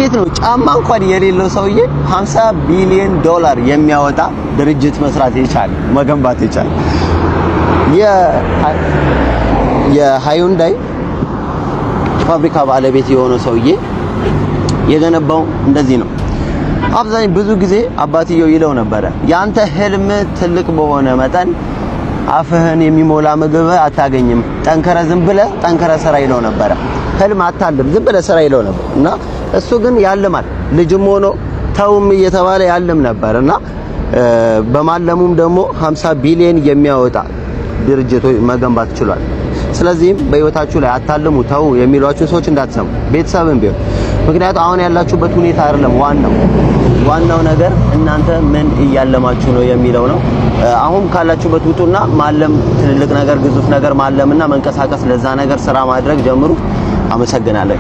እንዴት ነው ጫማ እንኳን የሌለው ሰውዬ 50 ቢሊዮን ዶላር የሚያወጣ ድርጅት መስራት የቻለ፣ መገንባት የቻለ? የሃዩንዳይ ፋብሪካ ባለቤት የሆነው ሰውዬ የገነባው እንደዚህ ነው። አብዛኛው ብዙ ጊዜ አባትየው ይለው ነበረ፣ ያንተ ህልም ትልቅ በሆነ መጠን አፍህን የሚሞላ ምግብ አታገኝም። ጠንክረህ ዝም ብለህ ጠንክረህ ስራ ይለው ነበረ። ህልም አታልም፣ ዝም ብለህ ስራ ይለው ነበር። እና እሱ ግን ያልማል። ልጅም ሆኖ ተውም እየተባለ ያልም ነበር። እና በማለሙም ደግሞ 50 ቢሊዮን የሚያወጣ ድርጅቶች መገንባት ችሏል። ስለዚህም በህይወታችሁ ላይ አታልሙ፣ ተው የሚሏችሁ ሰዎች እንዳትሰሙ፣ ቤተሰብም ቢሆን። ምክንያቱም አሁን ያላችሁበት ሁኔታ አይደለም ዋናው። ዋናው ነገር እናንተ ምን እያለማችሁ ነው የሚለው ነው። አሁን ካላችሁበት ውጡና ማለም፣ ትልልቅ ነገር፣ ግዙፍ ነገር ማለምና መንቀሳቀስ፣ ለዛ ነገር ስራ ማድረግ ጀምሩ። አመሰግናለሁ።